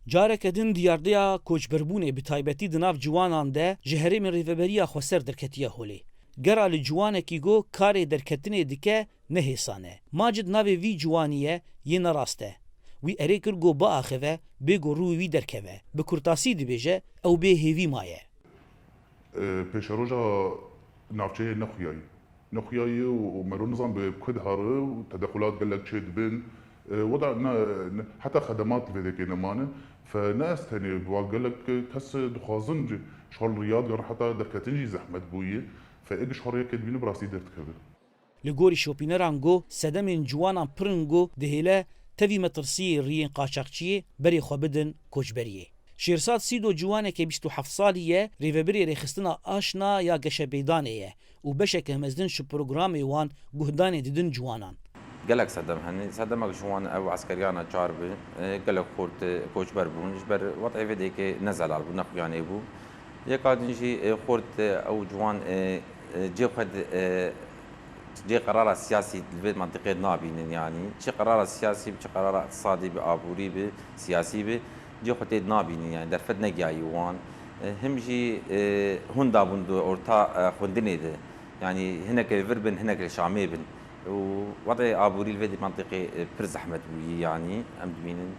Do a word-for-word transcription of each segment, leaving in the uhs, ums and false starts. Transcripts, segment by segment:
Careke din diyardeya koçberbûnê bi taybetî di nav ciwanan de ji herêmên Rêveberiya Xweser derketiye holê. Gera li ciwanekî got karê derketinê dike ne hêsan e. Macid navê vî ciwanî ye yê nerast e. Wî erê kir got biaxive, bê ku rûyê wî derkeve. Bi kurtasî dibêje ew bê hêvî maye. Pêşeroja navçeyê nexuyayî. Nexuyayî û, û mero nizan bi ku dihare û tedexulat gelek çê dibin. E, weda ne, ne, heta xedemat li vê dekê nemane. Fe ne ez tenê, wa gelek kes dixwazin ji xwe li riya digerin, heta derketin jî zehmet bûye. Fe ê giş xwe rêyekê dibîne bi rastî derdikeve. Li gorî şopîneran got, sedemên ciwanan pir in got dihêle tevî metirsiyê riyên qaçaxçiyê berê xwe bidin koçberiyê. Şêrsad Sîdo ciwaneke bîst û heft salî ye, rêvebirê rêxistina Aşna ya Geşepêdanê ye û beşeke mezin ji programê wan guhdanê didin ciwanan. Gelek sedem hene. Sedemek ji wan ew eskeriyana çar bi, e, gelek xort, e, koçber bûn. Ji ber wetê vê dekê ne zelal bû, ne xuyanê bû. Yeka din jî, e, xort, e, ew ciwan, e, e, cê xwe di, e, cê qerara siyasî li vê mentiqê nabînin, yanî çi qerara siyasî bi, çi qerara iqtisadî bi, aborî bi, siyasî bi, cê xwe tê nabînin, yanî derfet negiyayî wan. E, him jî, e, hûn dabûn di orta, e, xwendinê de, yanî hinek li vir bin, hinek li Şamê bin û wetê aborî li vê mentiqê, e, pir zehmet bûyî, yanî em dibînin.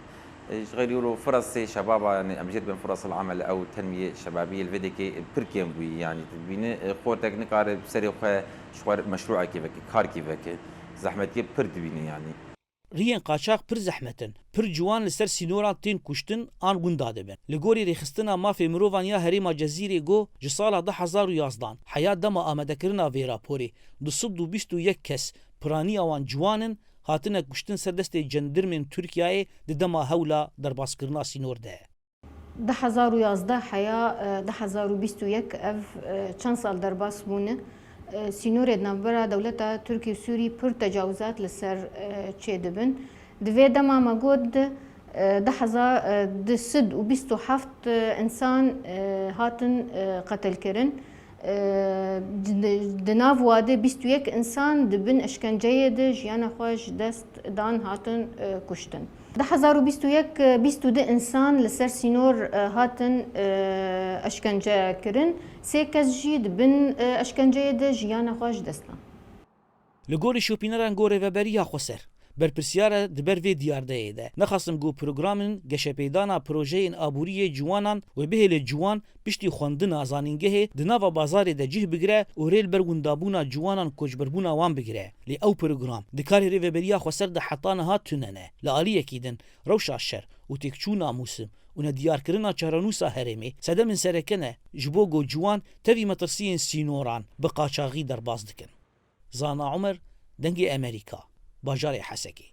E, ji xeyrî wilo firasê şebaba, yanî em jê dibin firasil amel, ew tenmiyê şebabiyê li vê dekê pir kêm bûyî, yanî tu dibînî, e, xortek nikare bi serê xwe ji xwe meşrûekê veke, karkî veke. Zehmetiyê pir dibînî, yanî. Riyên qaçax pir zehmet in. Pir ciwan li ser sînoran tên kuştin an winda dibin. Li gorî Rêxistina Mafê Mirovan ya Herêma Cezîrê got, ji sala du hezar û yazdan heya dema amadekirina vê raporê du sed û bîst û yek kes piraniya wan ciwan in, hatine kuştin ser destê cendirmên Tirkiyeyê di dema hewla derbazkirina sînor de. Du hezar û yazdeh heya, e, du hezar û bîst û yek ev, e, çend sal derbas bûne. E, sînorê di navbera dewleta Tirkî û Sûrî pir tecawizat li ser, e, çêdibin. Di vê dema me got, e, du hezar, e, du sed û bîst û heft, e, însan, e, hatin, e, qetilkirin. E, di, di nav wadê bîst û yek însan di bin eşkenceyê de jiyana xwe ji dest dan hatin, e, kuştin. Du hezar û bîst û yek, e, bîst û du însan li ser sînor, e, hatin, e, eşkence kirin. Sê kes jî di bin, e, eşkenceyê de jiyana xwe ji dest dan. Li gorî şopîneran got Rêveberiya Xweser berpirsiyar e di ber vê diyardeyê de. Nexwestin ku programên geşepêdana projeyên aboriyê ciwanan wê bihêle ciwan piştî xwendina zanîngehê di nava bazarê de cih bigire û rê li ber windabûna ciwanan koçberbûna wan bigire. Lê ew program di karê Rêveberiya Xweser de heta niha tune ne. Li aliyekî din rewşa şer û têkçûna mûsim û nediyarkirina çarenûsa herêmê sedemên sereke ne ji bo ku ciwan tevî metirsiyên sînoran bi qaçaxî derbas dikin. Zana Omer, Dengê Emerîka, bajarê Hesekê.